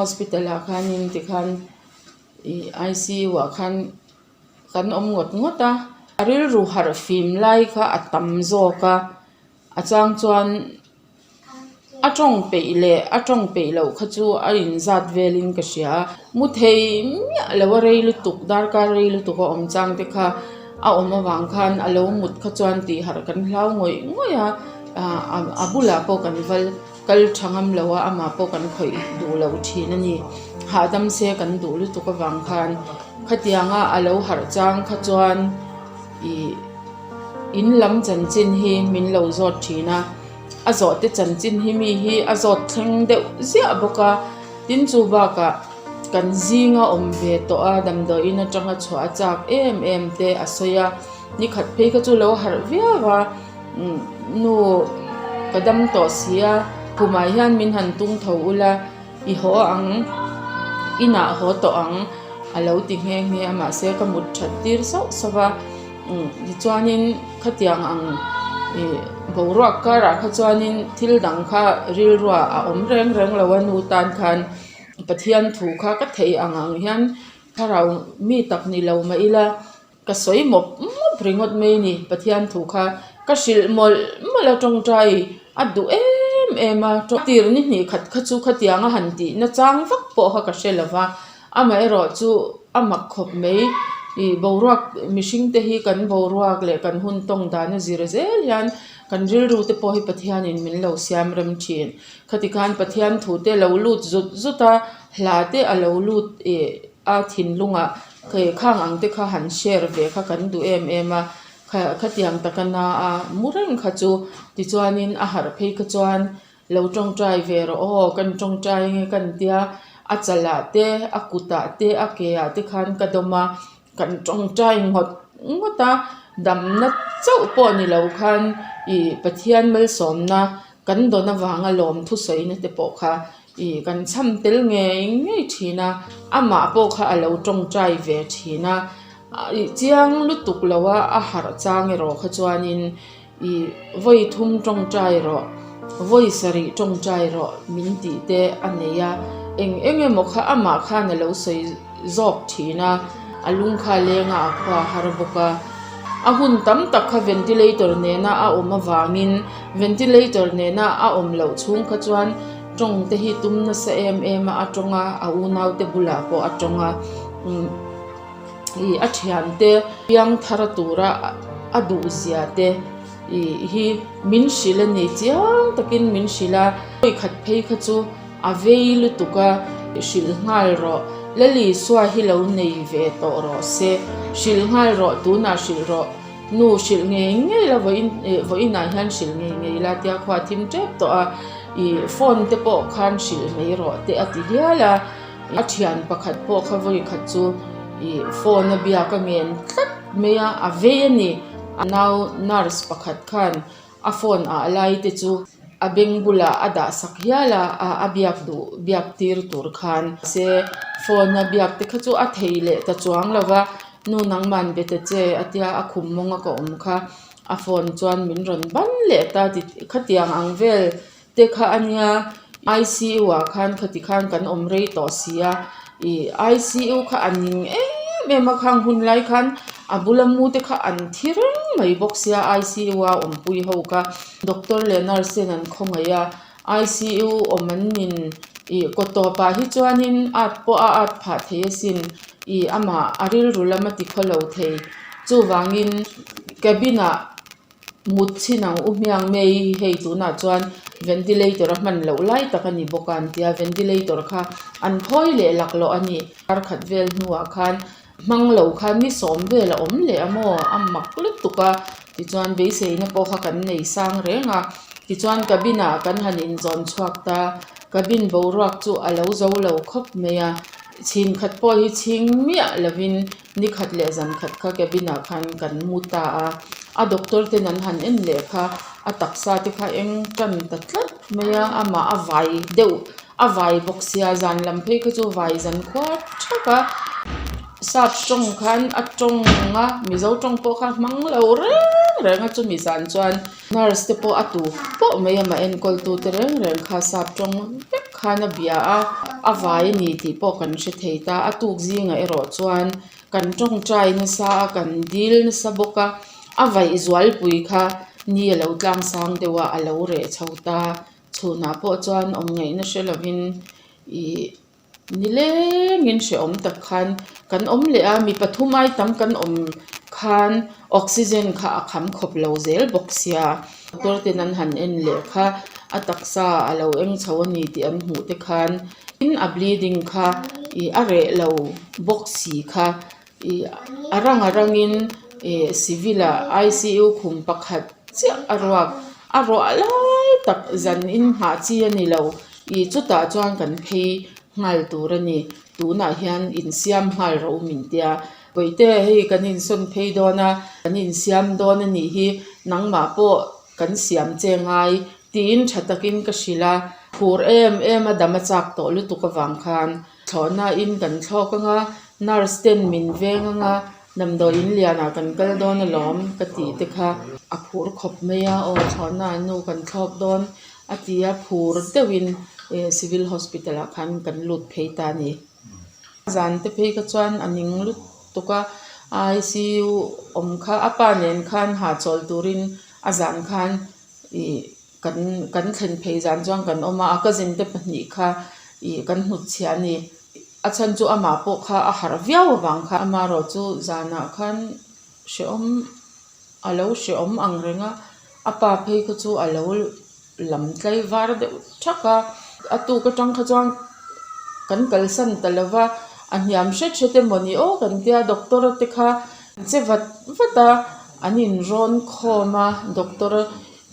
Hospital ah khanin tikhan ih I_C_U ah khan kan awm ngawt ngawt a a rilru harh fim lai kha a tam zawk a a chang chuan a tawng peih leh a tawng peih loh kha chu a inzat velin ka hria a mu thei miah lo a rei lutuk darkar rei lutuk a awm chang te kha a awm avang khan a lo mut kha chuan tih harh kan hlau ngawih ngawih a ah a bulah pawh kan val kal tha ngam lo a amah pawh kan khawih duh loh thin a ni hahdam se kan duh lutuk avang khan khatianga a lo harh chang kha chuan ih in lam chanchin hi min lo zawt thin a a zawh te chanchin hi mi hi a zawt thleng deuh ziah bawk a tin chu bakah kan zinga awm ve tawh a damdawiin atanga chhuah a chak em em te a sawi a nikhat phei kha chu lo harh viau a nu ka dam tawh si a khumah hian min han tung tho ula i haw ang inah haw tawh ang a lo ti nghe nghe a mahse ka mut that tir sauh sauh a tichuanin khatiang ang ih boruak karah kha chuanin thil dang kha rilruah a awm reng reng lo a nu tan khan Pathian thu kha ka theih ang ang hian thlarau mi tak ni lo mah ila. Ka sawi mawp mawp ringawt mai a ni. Pathian thu kha ka hrilh mawlh mawlh a tawngtai a duh em em a. Tir ni hnih khat kha chu khatiang a han tih na chang vak pawh kha ka hre lo va. Amaherawh chu a mak khawp mai. Ih boruak mihring te hi kan boruak leh kan hun tawng dan a zir zel hian kan rilru te pawh hi Pathianin min lo siam rem thin. Khati khan Pathian thu te lo lut zut zut a, hla te a lo lut ih a thinlungah Kei khang ang te kha han share ve kha kan duh em em a, kha khatiang taka na a mu reng kha chu tichuanin a harh phei kha chuan lo tawngtai ve rawh aw kan tawngtai nge kan tia a chalah te a kutah te a ke ah te khan ka dawm a kan tawngtai ngawt ngawt a damna chauh pawh ni lo khan ih Pathian malsawmna kan dawn avanga lawm thusawi na te pawh kha Ih kan chham tel ngei ngei thin a, amah pawh kha a lo tawngtai ve thin a, ih chiang lutuk lo a a harh chang erawh kha chuanin ih vawi thum tawngtai rawh vawi sarih tawngtai rawh min tih te a nei a, eng eng emaw kha amah khan a lo sawi zawk thin a, a lung kha a leng a a khua a har bawk a, a hun tam tak kha ventilator nena a awm avangin ventilator nena a awm loh chhung kha chuan. Tawng te hi tum nasa em em a a tawng a a unau te bulah pawh a tawng a umm ih a thian te piang thar tura a duh zia te ih hi min hrilh a ni chiang takin min hrilh a vawikhat phei kha chu a vei lutuk a hrilh nghal rawh Lalisua hi lo nei ve tawh rawh se hrilh nghal rawh tunah hrilh rawh. Nu hrilh ngei ngei la vawiin eh vawiinah hian hrilh ngei ngei la tia khua thim tep tawh a ih phone te pawh khan hrilh mai rawh te a ti hial a a thian pakhat pawh kha vawi khat chu ih phone a biak a ngen tlat mai a a vei a ni a nau nurse pakhat khan a phone ah lai te chu a beng bulah a dah sak hial a a biak duh biak tir tur khan se phone a biak te kha chu a thei leh ta chuang lo va nu nangman be ta che a tia a khum mawng a ka awm kha a phone chuan min rawn ban leh ta ti khatiang ang vel te kha a nia I_C_U ah khan khati khan kan awm rei tawh si a ih I_C_U kha a ning em em a khang hun lai khan a bula mu te kha an thi reng mai bawk sia I_C_U a awmpui ho kha doctor leh nurse ten an khawngaih a I_C_U awm an nin ih kaw tawpah hi chuanin at pawh a at phah thei asin ih amah a rilru lam a ti khawlo thei chuvangin cabin ah. Mut chhin ang u hmiang mai hei tunah chuan ventilator a hman loh lai tak a ni bawk a an tia ventilator kha an phawi leh laklawh a ni kar khat vel hnuah khan hmang lo khan ni sawm vel a awm leh a maw a mak lutuk a tichuan beiseina pawh kha kan nei sang reng a tichuan cabin ah kan han inzawn chhuak ta cabin boruak chu a lo zo lo khawp mai a chhin khat pawh hi chhing miah lovin. Ni khat leh zan khat kha cabin ah khan kan mu ta a, a doctor ten an han en leh kha a taksa te kha eng tan ta tlat mai a, amah a vai deuh a vai bawk sia zan lam phei kha chu vai zan khua thak a, sap tawng khan a tawng a mizo tawng pawh kha hmang lo reng reng a chumi zan chuan nurse te pawh a tu pawh mai amah enkawl tu te reng reng kha sap tawng vek. khan a bia a, a vai a ni tih pawh kan hre thei ta. A tuk zingah erawh chuan kan tawngtai nasa a, kan dil nasa bawk a, a vaih zualpui kha ni a lo tlang sang deuh a, a lo reh chho ta. Chhunah pawh chuan awm ngaihna hre lovin ih Nilengin hrehawm tak khan kan awm leh a, mi pathum ai tam kan awm khan oxygen kha a kham khawp lo zel bawk sia. Doctor ten an han en leh kha a taksa a lo eng chho a ni tih an hmuh te khan tin a bleeding kha ih a reh lo bawk si kha ih a rang a rangin ih civil ah I_C_U khum pakhat chiah a ruak a ruah lai tak zan in nghah chi a ni lo. Ih chutah chuan kan phei nghal tur a ni tunah hian insiam nghal rawh u min tia bawihte hei kan insawn phei dawn a kan insiam dawn a nih hi nangmah pawh kan siam che ngai tiin tha takin ka hrilh a phur em em a dam a chak tawh lutuk avang khan thlawhna in kan thlawk anga nurse ten min veng anga Damdawi in lianah kan kal dawn alawm ka tih te kha a phur khawp mai a aw thlawhna ah nu kan thlawk dawn a ti a phur deuhin eh civil hospital ah khan kan lut phei ta a ni. Zan te phei kha chuan a ning lutuk a I_C_U awm kha a pa nen khan hahchawl turin a zan khan ih kan kan thlen phei zan chuan kan awm a a cousin te pahnih kha ih kan hnutchhiah a ni. A chhan chu amah pawh kha a harh viau avang kha amaherawh chu zanah khan hrehawm a lo hrehawm ang reng a a pa phei kha chu a lo lam tlai var deuh thak a a tuk atang kha chuan kan kalsan ta lo va a hniam hret hret emaw ni aw kan tia doctor te kha an che vat vat a an inrawn khawm a doctor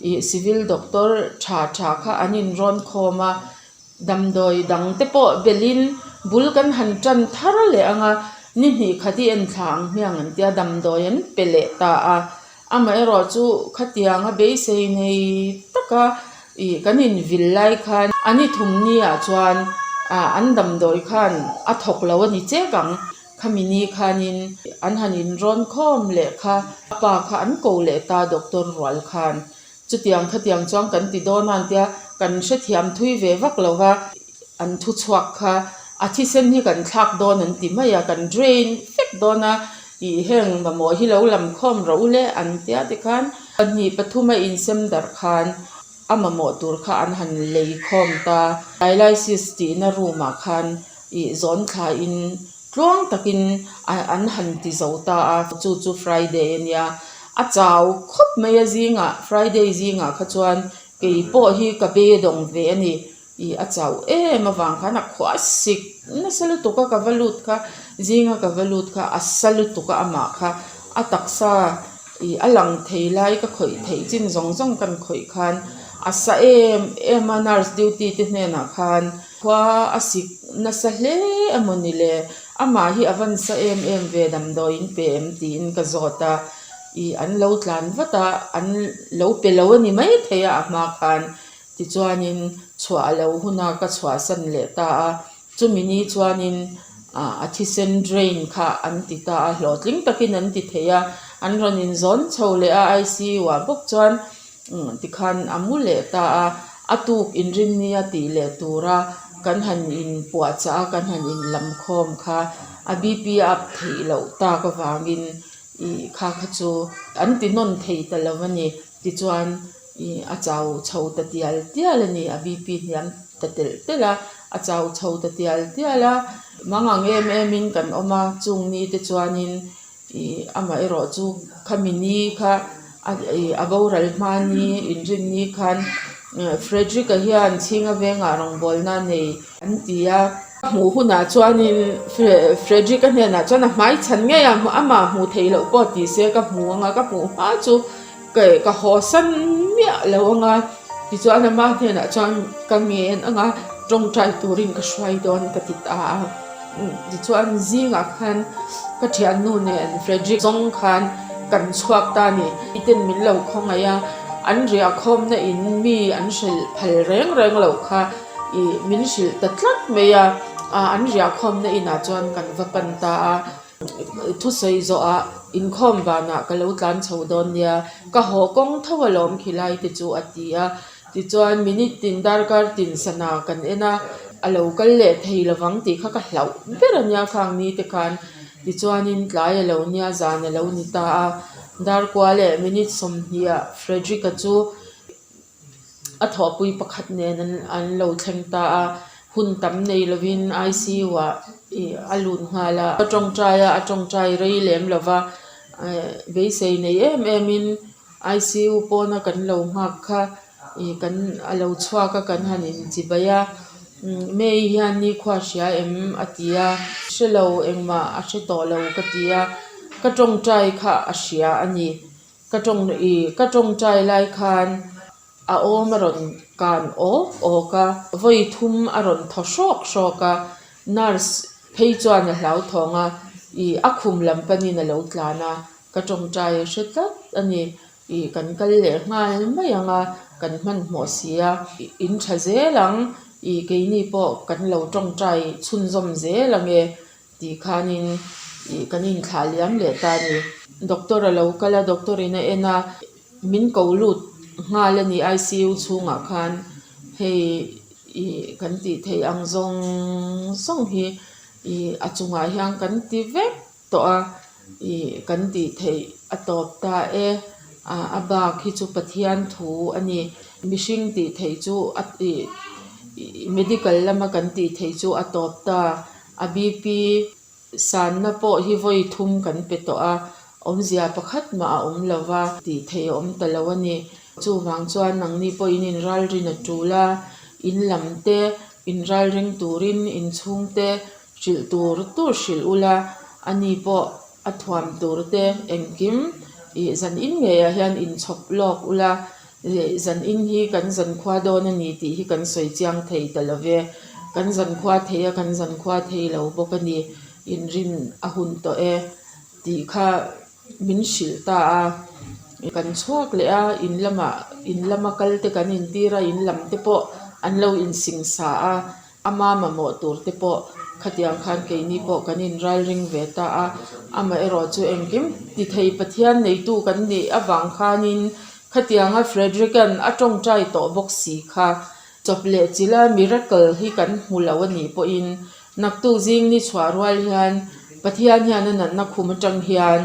ih civil doctor tha tha kha an inrawn khawm a. Damdawi dang te pawh belhin bul kan han tan thar leh ang a, ni hnih khat i en thla ang hmiang an tia damdawi an pe leh ta a. Amaherawh chu khatianga beisei nei taka ih kan invil lai khan a ni thum ni ah chuan ah an damdawi khan a thawk lo a ni chek ang. Khami ni khanin an han inrawn khawm leh kha a pa kha an ko leh ta doctor rual khan. Chutiang khatiang chuan kan ti dawn a an tia, kan hrethiam thui ve vak lo va, an thu chhuak kha a thisen hi kan thlak dawn an ti mai a, kan drain vek dawn a, ih heng mamawh hi lo lam khawm rawh u le an tia tikhan pahnih pathum a insem darh khan a mamawh tur kha an han lei khawm ta, dialysis tihna room ah khan ih zawn thlain Tluang takin an han ti zo ta a, chu chu Friday a nia. A chau khawp mai a zingah, Friday zingah kha chuan kei pawh hi ka be dawng ve a ni. Ih a chau em avang khan a khuah sik nasa lutuk a ka va lut kha, zinga ka va lut kha a sa lutuk a amah kha a taksa ih a lang thei lai ka khawih theih chin zawng zawng kan khawih khan a sa em em a nurse duty te hnenah khan. Khua a sik nasa hle emaw ni le, amah hi a van sa em em ve damdawi in pe em tiin ka zawt a, ih an lo tlan vat a, an lo pe lo a ni maithei a a hma khan tichuanin chhuah a lo hun a ka chhuahsan leh ta a, chumi ni chuanin ah a thisen drain kha an ti ta a, hlawhtling takin an ti thei a, an rawn inzawn chho leh a I_C_U ah bawk chuan. Tikhan a mu leh ta a, a tuk inrinnia tih leh tura kan han inpuahchah a, kan han inlam khawm kha a B_P a up theih loh tak avangin ih kha kha chu an ti nawn thei ta lo a ni. Tichuan ih a chau chho ta tial tial a ni, a B_P hniam ta telh telh a, a chau chho ta tial tial a, mangang em em in kan awm a, chung ni te chuanin Ih amaherawh chu khami ni kha ih a boral hma ni inrin ni khan Frederick a hian chhinga vengah rawngbawlna nei an ti a. A hmuh hunah chuanin Frederick a hnenah chuan a hmai chhan ngei a amah hmuh theih loh pawh tih se ka hmu ang a ka hmuh hma chu ka haw san miah lo ang a tichuan ama hnenah chuan ka ngen ang a tawngtai turin ka hruai dawn ka ti ta a tichuan zingah khan ka thiannu nen Frederick zawng khan kan chhuak ta a ni miten min lo khawngaih a an riah khawmna in mi an hrilh phal reng reng loh kha ih min hrilh ta tlat mai a an riah khawmna inah chuan kan va pan ta a. Thusawi zawhah inkhawm vanah ka lo tlan chho dawn nia, ka haw kawng tho alawm khilai te chu a ti a. Tichuan minute tin darkar tin sana kan en a, a lo kal leh thei lovang tih kha ka hlauh ber a nia khang ni te khan. Tichuanin tlai a lo nia zan a lo ni ta a, darkua leh minute 20 ah Frederick-a chu a thawhpui pakhat nen an lo thleng ta a, hun tam nei lovin ICU ah ih a lut nghal a, a tawngtai a, a tawngtai rei lem lova, beisei nei em em in ICU pawna kan lo nghak kha ih kan a lo chhuak a kan han inchibai a, May hian nikhua hria em a ti a, hre lo engmah a hre tawh lo ka ti a, ka tawngtai kha a hria a ni. Ka tawng ih ka tawngtai lai khan a awm a rawn kan awk awk a, vawi thum a rawn thaw hrawk hrawk a, nurse phei chuan a hlauthawng a, ih a khum lam panin a lo tlan a, ka tawngtai a hre tlat a ni, ih kan kal leh nghal mai ang a, kan hmanhmawh si a, in tha zel ang, ih keini pawh kan lo tawngtai chhunzawm zel ang e. Tih khanin ih kan inthlah liam leh ta a ni. Doctor a lo kal a, doctor in a en a, min ko lut nghal a ni ICU chhungah khan hei ih kan tih theih ang zawng zawng hi ih a chungah hian kan ti vek tawh a, ih kan tih theih a tawp ta e, ah a bak hi chu Pathian thu a ni. Mihring tih theih chu a ih medical lama kan tih theih chu a tawp ta. A BP sanna pawh hi vawi thum kan pe tawh a, awmzia pakhat mah a awm lo va, tih theih a awm ta lo a ni. Chuvang chuan nangni pawh in inralrin a tul a, in lam te inralring turin inchhungte hrilh tur tur hrilh ula, ani pawh a thuam tur te engkim ih zan in ngeiah hian inchhawp lawk ula, Zan in hi kan zankhua dawn a ni tih hi kan sawi chiang thei ta lo ve. Kan zankhua thei a, kan zankhua thei lo bawk a ni. Inrin a hun tawh e tih kha min hrilh ta a. Kan chhuak leh a, in lamah in lama kal te kan intir a, in lam te pawh an lo insingsa a. Ama mamawh tur te pawh khatiang khan keini pawh kan inralring ve ta a, amaherawh chu engkim ti thei Pathian neitu kan nih avang khanin khatianga Frederick-a'n a tawngtai tawh bawk si kha chawp leh chila miracle hi kan hmu lo a nih pawhin naktuk zing ni chhuah rual hian Pathian hian a natna khum atang hian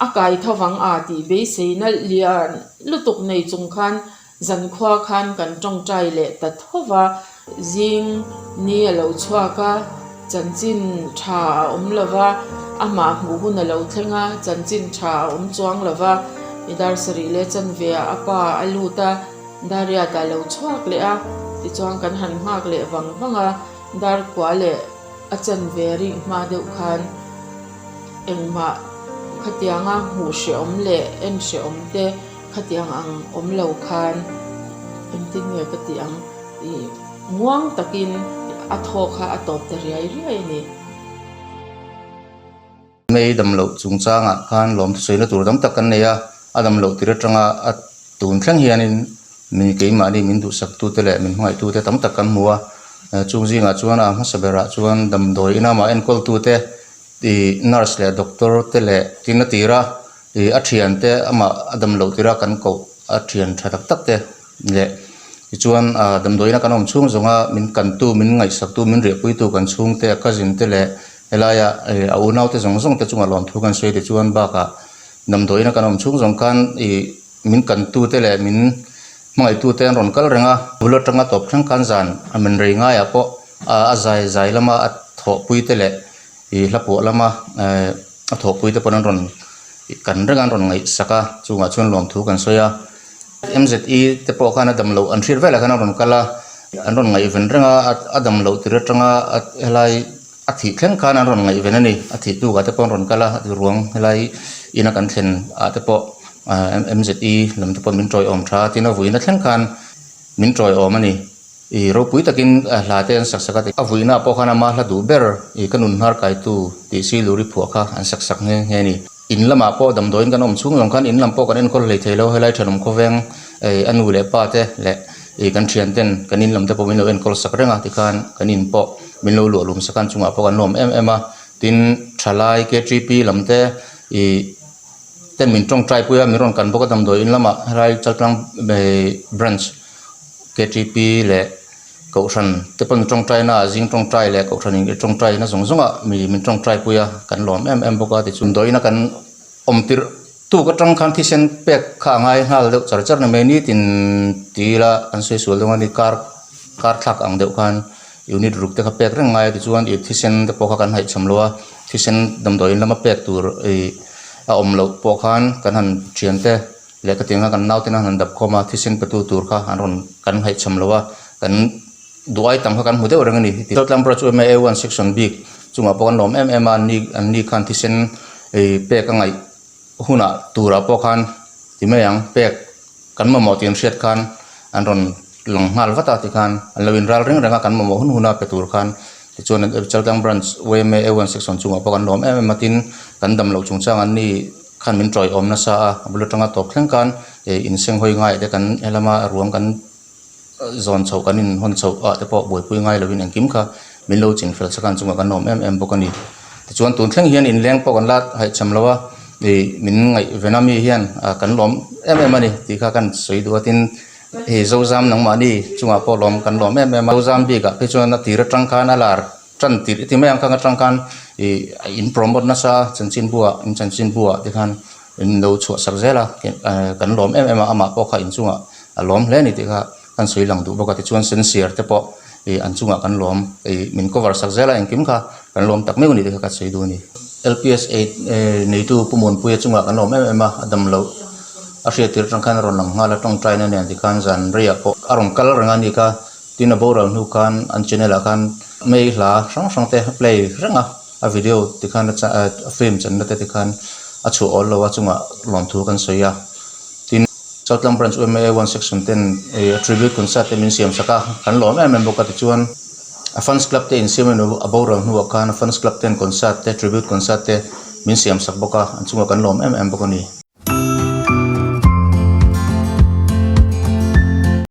a kai tho vang a tih beiseina lian lutuk nei chung khan Zankhua khan kan tawngtai leh ta tho va, zing ni a lo chhuak a, chanchin tha a awm lo va, amah hmuh hun a lo thleng a, chanchin tha a awm chuang lo va, i dar sarih leh chanve ah a pa a lut a, Dariat a lo chhuak leh a, tichuan kan han nghak leh vang vang a, dar kua leh a chanve rik hma deuh khan engmah khatianga hmuh hrehawm leh en hrehawm te, Khatiang ang awm lo khan engtin nge ka tih ang ih muang takin a thaw kha a tawp ta riai riai a ni. Mei dam loh chungchangah khan lawm thusawina tur tam tak kan nei a, a dam loh tir atanga a tun thleng hianin mi keimahni min duhsaktute leh min hmangaihtute tam tak kan hmu a, chung zingah chuan a hmasa berah chuan damdawi ina mah enkawltute Ih nurse leh doctor te leh tin a tir a ih a thian te amah a dam loh tir a kan koh a thian tha tak tak te leh tichuan ah damdawiin a kan awm chhung zawng a min kan tu min ngaihsak tu min riahpui tu kan chhung te a cousin te leh helaia ih a unau te zawng zawng te chungah lawmthu kan sawi tichuan bakah damdawiin a kan awm chhung zawng khan ih min kan tu te leh min hmangaih tu te an rawn kal reng a bul atanga tawp thleng khan zan a min rei ngaiah pawh a zai zai lama a thawhpui te leh Ih hla pawh lama ehh a thawhpui te pawn an rawn kan reng a an rawn ngaihsak a chungah chuan lawmthu kan sawi a M_Z_E te pawh khan a dam loh an hriat velah khan an rawn kal a an rawn ngaihven reng a a dam loh tir atanga a helai a thih thleng khan an rawn ngaihven a ni a thih tukah te pawh an rawn kal a ruang helai ina kan thlen ah te pawh ahh M_Z_E lam te pawh min tawiawm tha a tin a vuina thleng khan min tawiawm a ni. I ropui takin hla te an sak sak a, a vuihna pawh khan ama hla duh ber i ka nun hnar kaitu tih si luri phuah kha an sak sak nghe nghe a ni. In lamah pawh damdawiin kan awm chhung zawng khan in lam pawh kan enkawl hlei thei lo, helai thenawm khawveng a nu leh pa te leh i kan thian ten kan in lam te pawh min lo enkawl sak reng a tikhan kan in pawh min lo luah lum sak a an chungah pawh kan lawm em em a, tin thalai KTP lam te i ten min tawngtai pui a min rawn kan bawk a damdawiin lamah helai Chaltlang branch. Ktp leh Kohhran te pawn tawngtaina ah zing tawngtai leh Kohhran in tawngtaina zawng zawng ah mi min tawngtai pui a kan lawm em em bawk a tichuan dawina kan awm tirh tuk atang khan thisen pek kha a ngai nghal deuh char char ni mai nitin ti ila an sawi sual dawn a ni kar kar thlak ang deuh khan unit ruk te kha pek reng ngai a tichuan ih thisen te pawh kha kan haihcham lo a thisen damdawiin lama pek tur ih a awm loh pawh khan kan han thian te. Lehkha tianga kan naute nan han dap khawm a, thisen petu tur kha an rawn kan ngaihcham lo a, kan duh ai tam kha kan hmu deuh reng a ni. Chaltlang Branch yma A1 Section bik chungah pawh kan lawm em em a, an ni an ni khan thisen ei pek a ngaih hunah turah pawh khan ti mai ang pek kan mamawh tih an hriat khan an rawn lang nghal vat a tikhan an lo inral reng reng a kan mamawh hun huna pe tur khan tichuan Chaltlang Branch yma A1 Section chungah pawh kan lawm em em a tin kan dam loh chungchang an ni. Khan min tawiawm nasa a, a bul atanga tawp thleng khan ih insenghawi ngaiah te kan helama ruang kan zawn chhoh kan inhawn chhoh ah te pawh buaipui ngai lovin engkim kha min lo ching fel chak a chungah kan awm em em bawk a ni. Tichuan tun thleng hian inleng pawh kan la haihcham lo a, ih min ngaihven a mi hian ah kan lawm em em a ni tih kha kan sawi duh a tin hei Zozam nangmahni chungah pawh lawm kan lawm em em a, Zozam bikah phei chuan a tir atang khan a lar. Tan tirh i ti mai ang khang atang khan ih a in promote nasa chanchin buah in chanchin buah te khan in lo chhuah sak zel a kan lawm em em a amah pawh kha inchungah a lawm hle a ni tih kha kan sawi lang duh bawk a tichuan sensiar te pawh ih an chungah kan lawm ih min cover sak zel a engkim kha kan lawm tak meuh a ni tih kha ka sawi duh a ni. Lps eight neitu Pu Muanpuia chungah kan lawm em em a a dam loh a hriat tir atang khan a rawn lang nghal a tawngtaina nen tikhan zan reiah pawh a rawn kal reng a ni kha. Tin a boral hnu khan an channel ah khan mei hla hrang hrang te a play reng a, a video ti khan a film channa te ti khan a chhuah awl lo a chungah lawmthu kan sawi a. Tin Chaltlang Branch yma one section ten a tribute concert te min siam sak a, kan lawm em em bawk a tichuan a fans club te insiam emaw a boral hnuah khan a fans club ten concert te tribute concert te min siam sak bawk a, an chungah kan lawm em em bawk a ni.